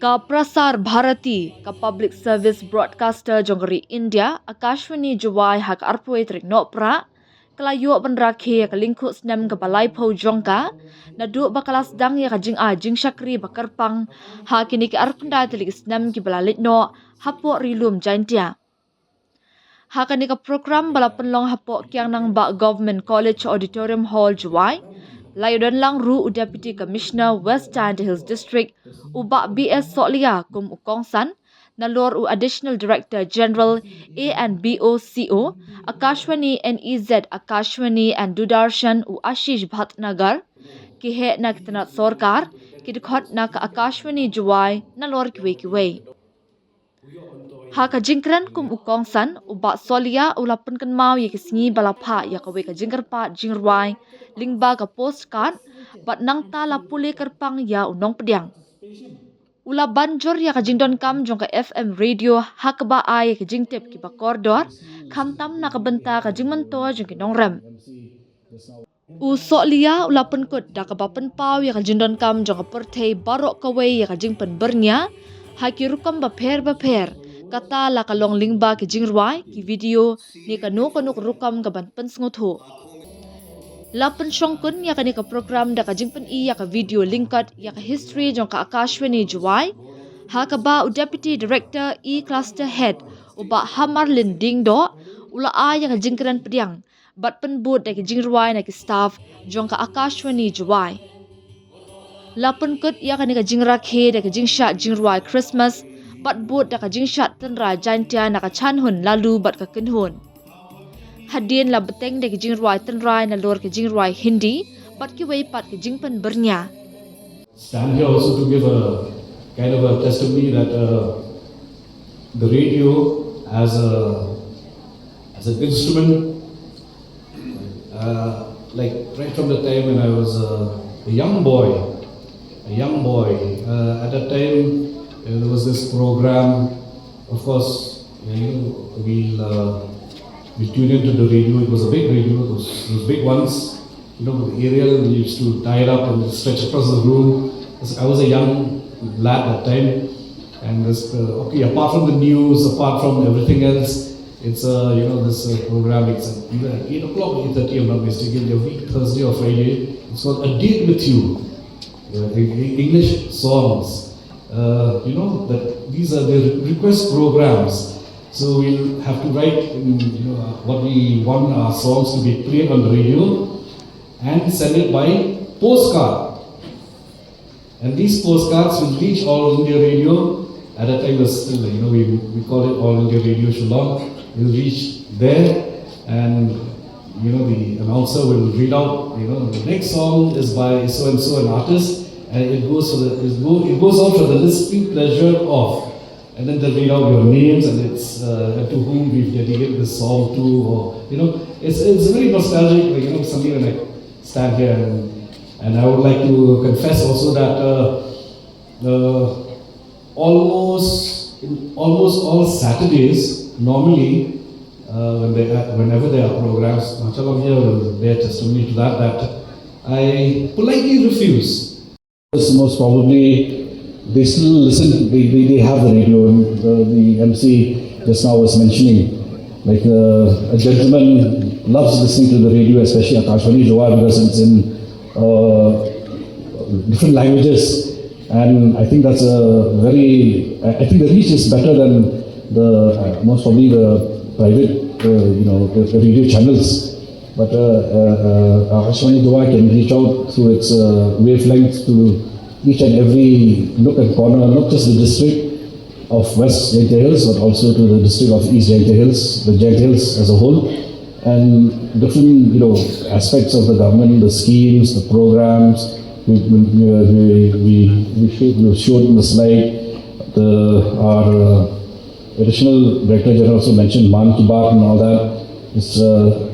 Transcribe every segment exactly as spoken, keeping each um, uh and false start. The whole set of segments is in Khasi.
Ka Prasar Bharati, ka public service broadcaster jong ka ri India, Akashvani Jowai, ha ka arphew tarik Nohprah, ka la ïoh ban rakhe ïa ka lyngkhuh snem kaba laiphew jong ka, naduh ba ka la sdang ïa ka jingai jingshakri ba kyrpang ha kine ki arphew khyndai tylli ki snem kiba la leit noh hapoh Ri Lum Jaintia. Ha kane ka program ba la pynlong hapoh Kiang Nangbah Government College Auditorium Hall, Jowai, la ïadon lang ruh u Deputy Commissioner West Jaintia Hills District, u Bah B S Sohliya, kum u kongsan, nalor u Additional Director General A and B O C O, Akashvani N E Z, Akashvani and Doordarshan, u Ashish Bhatnagar, ki heh na ki tnat sorkar, ki dkhot na ka Akashvani Jowai, nalor kiwei kiwei. Ha ka jingkren kum u kongsan, u Bah Sohliya u la pynkynmaw ïa ki sngi ba la phah ïa kawei ka jingkyrpad jingrwai lyngba ka postcard, bad nangta la pule kyrpang ïa u nongpdiang. U la ban jur ïa ka jingdonkam jong ka F M radio ha kaba ai ïa ka jingtip kiba kordor, khamtam na ka bynta ka jingmyntoi jong ki nongrep. U Sohliya u la pynkut da kaba pynpaw ïa ka jingdonkam jong ka pyrthei baroh kawei ïa ka jingpynbyrngia ha ki rukom bapher bapher, kata la ka long lyngba ki jingrwai, ki video, ne kano kano ka rukom kaban pynsngewthuh. La pynshongkun ïa kane ka program da ka jingpyni ïa ka video lyngkot ïa ka history jong ka Akashvani Jowai, ha kaba u Deputy Director E Cluster Head, u Bah Hamarlin Diengdoh, u la ai ïa ka jingkren pdiang bad pynbud da ki jingrwai na ki staff jong ka Akashvani Jowai. La pynkut ïa kane ka jingrakhe da ka jingshad jingrwai Christmas, bad bud da ka jingshad tynrai Jaintia na ka Chanhun Lalu bad ka Kynhun. Hadien la bteng da ki jingrwai tynrai nalor ki jingrwai Hindi, bad kiwei pat ki jingpynbyrngia. Stand here also to give a kind of a testimony that uh, the radio as a as an instrument, uh, like right from the time when I was a, a young boy, a young boy, uh, at that time uh, there was this program. Of course, you know, we uh, we tuned into the radio. It was a big radio, those, those big ones. You know, the aerial, we used to tie it up and stretch across the room. I was a young lad that time. And this, uh, okay, apart from the news, apart from everything else, it's a, you know, this uh, program, it's at eight o'clock, eight thirty, I'm not mistaken, every Thursday or Friday. It's called A Date With You, uh, English songs. Uh, you know, that these are the request programs. So we'll have to write in, you know, what we want our songs to be played on the radio and send it by postcard. And these postcards will reach All India Radio. At that time, was still, you know, we, we call it All India Radio Shillong. It will reach there, and you know, the announcer will read out, you know, the next song is by so and so an artist, and it goes for the it, go, it goes out for the listening pleasure of, and then they read out your names and it's uh, and to whom we've dedicated this song to, or you know, it's it's very nostalgic. Like, you know, something like stand here and, and I would like to confess also that uh, uh, almost in almost all Saturdays, normally, uh, when they, uh, whenever there are programs, Machalom here will bear testimony to that, that I politely refuse. Most probably, they still listen, they, they, they have the radio, and the, the M C just now was mentioning, like uh, a gentleman loves listening to the radio, especially Akashvani Jowai, because it's in uh, different languages, and I think that's a very, I think the reach is better than the uh, most probably the private, uh, you know, the, the radio channels. But uh, uh, uh, Akashvani Jowai can reach out through its uh, wavelength to each and every nook and corner, not just the district of West Jaintia Hills, but also to the district of East Jaintia Hills, the Jaintia Hills as a whole, and different, you know, aspects of the government, the schemes, the programs. We, we, we, we, we showed, we showed in the slide the our uh, additional director general also mentioned Mann Ki Baat and all that. It's, uh,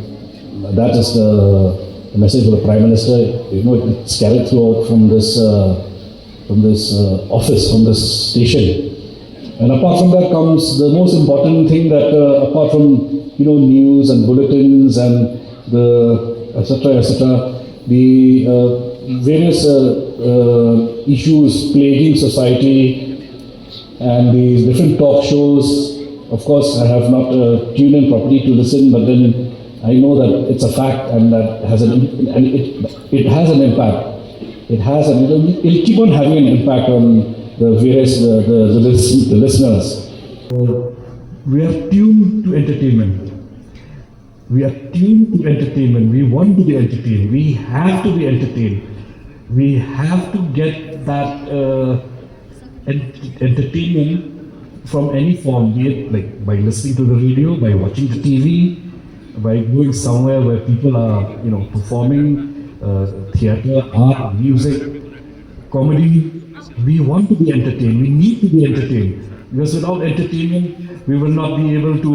that is the message of the Prime Minister. You know, it's carried throughout from this uh, from this uh, office, from this station. And apart from that comes the most important thing that uh, apart from, you know, news and bulletins and the et cetera, et cetera, the uh, various uh, uh, issues plaguing society, And these different talk shows, of course, I have not uh, tuned in properly to listen, but then I know that it's a fact and that has an and it, it has an impact. It has an it'll, it'll keep on having an impact on the various the, the, the, lis- the listeners. We are tuned to entertainment. We are tuned to entertainment. We want to be entertained. We have to be entertained. We have to get that uh, en- entertainment from any form, be it like by listening to the radio, by watching the T V, by going somewhere where people are, you know, performing, uh, theater, art, music, comedy. We want to be entertained. We need to be entertained because without entertainment, we will not be able to,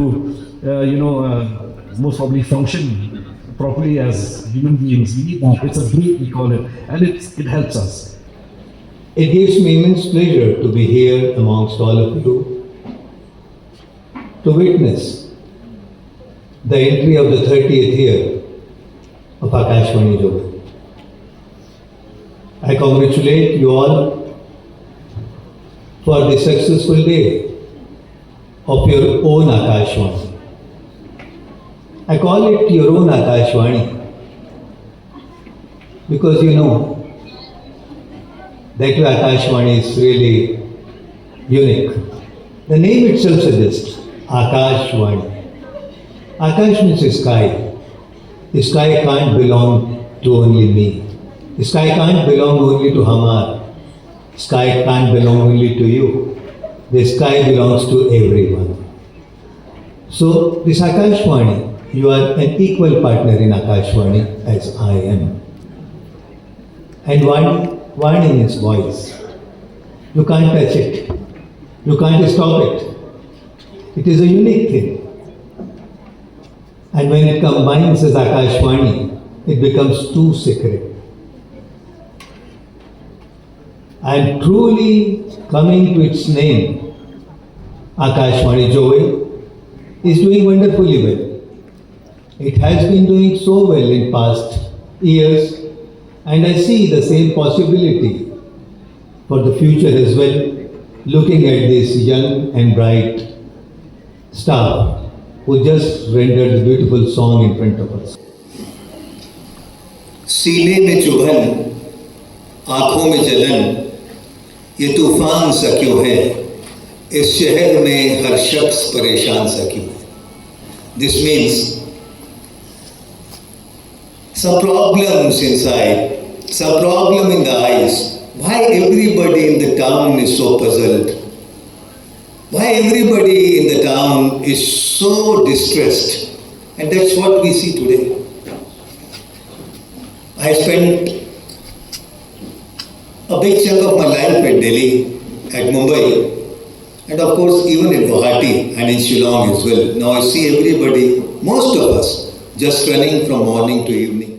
uh, you know, uh, most probably function properly as human beings. We need that. It's a break, we call it, and it's, it helps us. It gives me immense pleasure to be here amongst all of you to witness the entry of the thirtieth year of Akashvani Jowai. I congratulate you all for the successful day of your own Akashvani. I call it your own Akashvani because you know that your Akashvani is really unique. The name itself suggests Akashvani. Akash means sky. The sky can't belong to only me. The sky can't belong only to Hamar. Sky can't belong only to you. The sky belongs to everyone. So, this Akashvani, you are an equal partner in Akashvani as I am. And Vani, Vani means voice. You can't touch it. You can't stop it. It is a unique thing. And when it combines as Akashvani, it becomes too sacred. And truly coming to its name, Akashvani Jowai is doing wonderfully well. It has been doing so well in past years, and I see the same possibility for the future as well, looking at this young and bright staff who just rendered the beautiful song in front of us. सीने में चुभन, आंखों में जलन, ये तूफान सा क्यों है? इस शहर में हर शख्स परेशान सा क्यों है? This means some problems inside, some problem in the eyes. Why everybody in the town is so puzzled? Why everybody in the town is so distressed? And that's what we see today. I spent a big chunk of my life at Delhi, at Mumbai, and of course even in Guwahati and in Shillong as well. Now I see everybody, most of us, just running from morning to evening.